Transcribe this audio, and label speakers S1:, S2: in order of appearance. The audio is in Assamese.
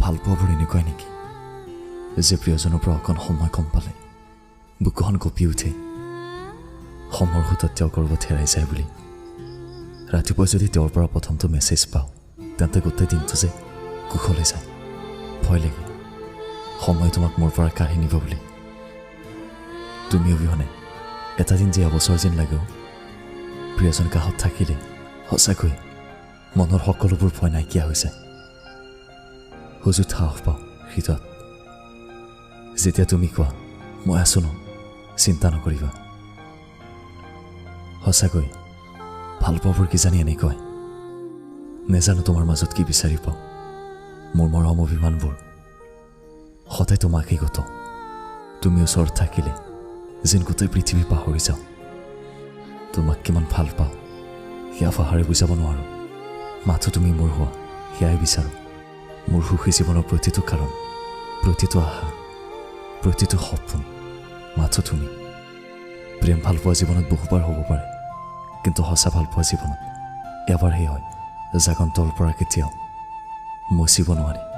S1: ভালপোৱাবোৰ এনেকুৱাই নেকি যে প্ৰিয়জনৰ পৰা অকণ সময় কম পালে বুকুখন কঁপি উঠে, সময়ৰ সোঁতত তেওঁ ক'ৰবাত হেৰাই যায় বুলি? ৰাতিপুৱা যদি তেওঁৰ পৰা প্ৰথমটো মেছেজ পাওঁ, তেন্তে গোটেই দিনটো যে কুশলে যায়। ভয় লাগে সময় তোমাক মোৰ পৰা কাঢ়ি নিব বুলি। তুমি অবিহনে এটা দিন যে এবছৰ যেন লাগেও। প্ৰিয়জন কাষত থাকিলে সঁচাকৈ মনৰ সকলোবোৰ ভয় নাইকিয়া হৈ যায়। সুযোগ সাহস পাওঁ হৃদয়ত যেতিয়া তুমি কোৱা, "মই আছো ন, চিন্তা নকৰিবা।" সঁচাকৈ ভালপোৱাবোৰ কিজানি এনেকুৱাই। নেজানো তোমাৰ মাজত কি বিচাৰি পাওঁ। মোৰ মৰম অভিমানবোৰ সদায় তোমাকেই গত। তুমি ওচৰত থাকিলে যেন গোটেই পৃথিৱী পাহৰি যাওঁ। তোমাক কিমান ভাল পাওঁ সেয়া ভাষাৰে বুজাব নোৱাৰোঁ। মাথো তুমি মোৰ হোৱা, সেয়াই বিচাৰোঁ। মোৰ সুখী জীৱনৰ প্ৰতিটো কাৰণ, প্ৰতিটো আশা, প্ৰতিটো সপোন মাথো তুমি। প্ৰেম ভালপোৱা জীৱনত বহুবাৰ হ'ব পাৰে, কিন্তু সঁচা ভালপোৱা জীৱনত এবাৰহে হয়, যাক অন্তৰৰ পৰা কেতিয়াও মচিব নোৱাৰি।